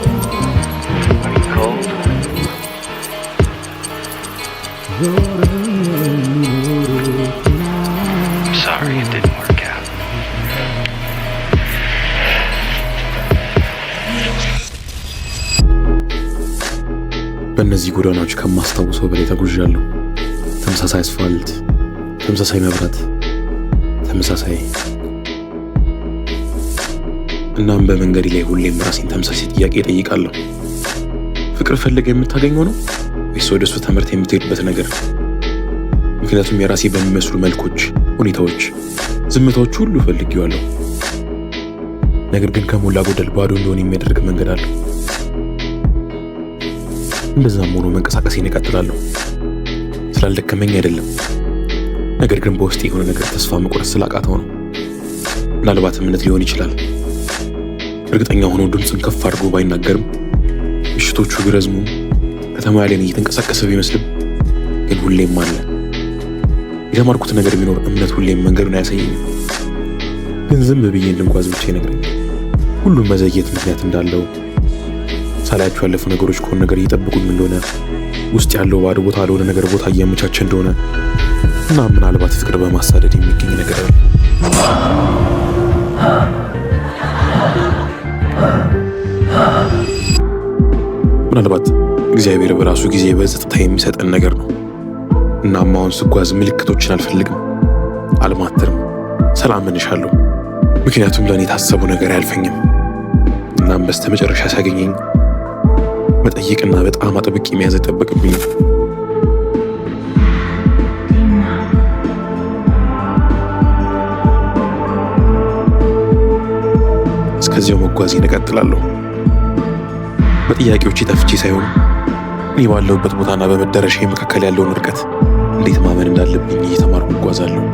Are you cold? I'm sorry it didn't work out. በእነዚህ ጎዳናዎች ከማስታውሰው በላይ ተጉዣለሁ። ተመሳሳይ አስፋልት፣ ተመሳሳይ መብራት፣ ተመሳሳይ። እናም በመንገዴ ላይ ሁሌም ራሴን ተመሳሳይ ጥያቄ እጠይቃለሁ። ፍቅር ፈልገህ የምታገኘው ነው ወይስ ወደ እሱ ተመርተህ የምትሄድበት ነገር? ምክንያቱም የራሴ በሚመስሉ መልኮች፣ ሁኔታዎች፣ ዝምታዎች ሁሉ ፈልጌዋለሁ። ነገር ግን ከሞላ ጎደል ባዶ እንደሆነ የሚያደርግ መንገድ አለው። እንደዛም ሆኖ መንቀሳቀሴን እቀጥላለሁ። ስላልደከመኝ አይደለም፣ ነገር ግን በውስጤ የሆነ ነገር ተስፋ መቁረጥ ስላቃተው ነው። ምናልባት እምነት ሊሆን ይችላል። እርግጠኛ ሆኖ ድምፁን ከፍ አድርጎ ባይናገርም፣ ምሽቶቹ ቢረዝሙም፣ ከተማ ያለን እየተንቀሳቀሰ ቢመስልም ግን ሁሌም አለ። የተማርኩት ነገር ቢኖር እምነት ሁሌም መንገዱን አያሳየኝም፣ ግን ዝም ብዬ እንድንጓዝ ብቻ ይነግረኛል። ሁሉም መዘግየት ምክንያት እንዳለው፣ ሳላያቸው ያለፉ ነገሮች ከሆነ ነገር እየጠበቁኝ እንደሆነ፣ ውስጥ ያለው ባዶ ቦታ ለሆነ ነገር ቦታ እያመቻቸ እንደሆነ እና ምናልባት ፍቅር በማሳደድ የሚገኝ ነገር አለ። ምናልባት እግዚአብሔር በራሱ ጊዜ በጸጥታ የሚሰጠን ነገር ነው። እናም አሁን ስጓዝ ምልክቶችን አልፈልግም፣ አልማትርም፣ ሰላምን እሻለሁ። ምክንያቱም ለእኔ የታሰበው ነገር አያልፈኝም። እናም በስተመጨረሻ ሲያገኘኝ መጠየቅና በጣም አጥብቄ መያዝ አይጠበቅብኝም። እስከዚያው መጓዜን እቀጥላለሁ። በጥያቄዎቼ ጠፍቼ ሳይሆን እኔ ባለሁበት ቦታና በመዳረሻዬ መካከል ያለውን ርቀት እንዴት ማመን እንዳለብኝ እየተማርኩ እጓዛለሁ።